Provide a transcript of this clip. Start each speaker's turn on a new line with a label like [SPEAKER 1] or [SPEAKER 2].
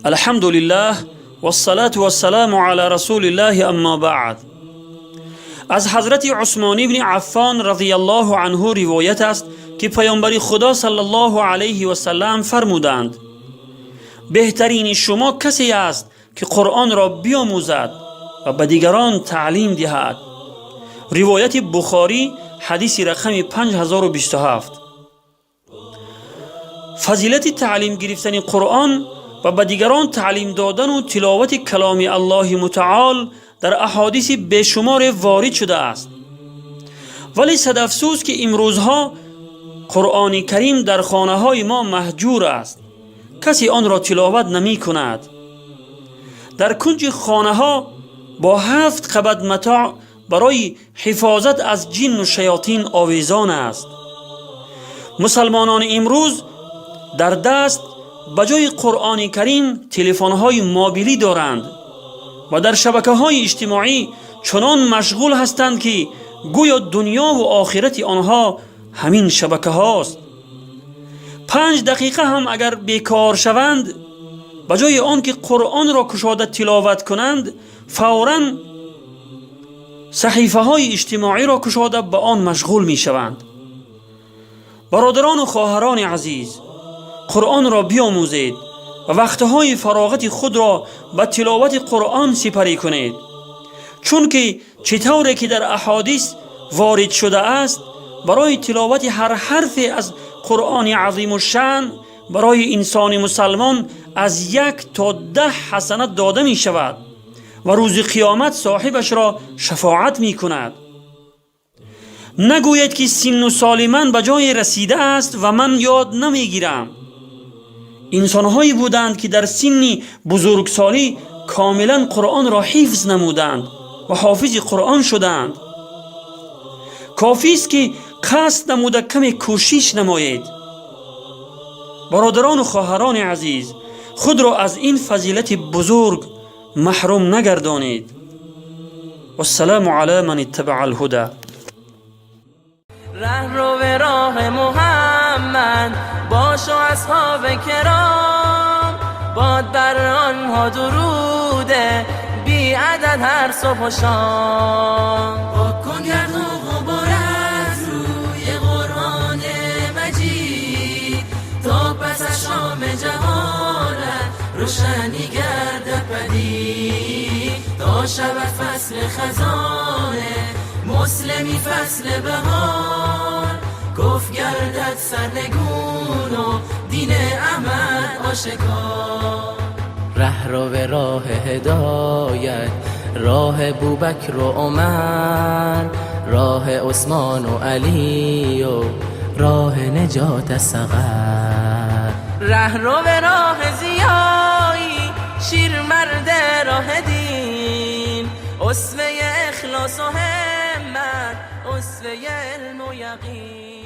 [SPEAKER 1] الحمد لله والصلاة والسلام على رسول الله، أما بعد. از حضرت عثمان بن عفان رضی الله عنه روایت است که پیامبر خدا صلی الله علیه و سلم فرمودند: بهترین شما کسی است که قرآن را بیاموزد و به دیگران تعلیم دهد. روایت بخاری، حدیث رقم 5027. فضیلت تعلیم گرفتن قرآن و به دیگران تعلیم دادن و تلاوت کلام الله متعال در احادیث بیشمار وارد شده است، ولی صد افسوس که امروزها قرآن کریم در خانه های ما مهجور است. کسی آن را تلاوت نمی کند. در کنج خانه ها با هفت قبط متاع برای حفاظت از جن و شیاطین آویزان است. مسلمانان امروز در دست به جای قرآن کریم تلفن های موبیلی دارند و در شبکه های اجتماعی چنان مشغول هستند که گویا دنیا و آخرت آنها همین شبکه هاست. 5 دقیقه هم اگر بیکار شوند، به جای آن که قرآن را کشاده تلاوت کنند، فورا صحیفه های اجتماعی را کشاده به آن مشغول می شوند. برادران و خواهران عزیز، قرآن را بیاموزید و وقتهای فراغت خود را به تلاوت قرآن سپری کنید، چون که چطوری که در احادیث وارد شده است، برای تلاوت هر حرف از قرآن عظیم الشأن برای انسان مسلمان از 1 تا 10 حسنت داده می شود و روز قیامت صاحبش را شفاعت می کند. نگوید که سن و سال من به جای رسیده است و من یاد نمیگیرم. انسانهایی بودند که در سن بزرگسالی کاملا قرآن را حفظ نمودند و حافظ قرآن شدند. کافی است که قصد نموده کمی کوشش نمایید. برادران و خواهران عزیز، خود را از این فضیلت بزرگ محروم نگردانید. والسلام على من اتبع الهدى.
[SPEAKER 2] ره رو به راه محمد باش و اصحاب کرام، باد بر آنها دروده بی عدد هر صبح و شام. پاک کن گرد و غبار از روی قرآن مجید تا پس از شام جهالت روشنی گردد پدید، تا شود فصل خزانه مسلمی فصل بهار، کفر گردد سرنگون و دین احمد آشکار. ره رو به راه هدایت، راه بوبکر و عمر، راه عثمان و علی و راه نجات سقر. ره رو به راه ضیایی، شیر مرد راه دین، اسوه اخلاص و همت، اسوه علم و یقین.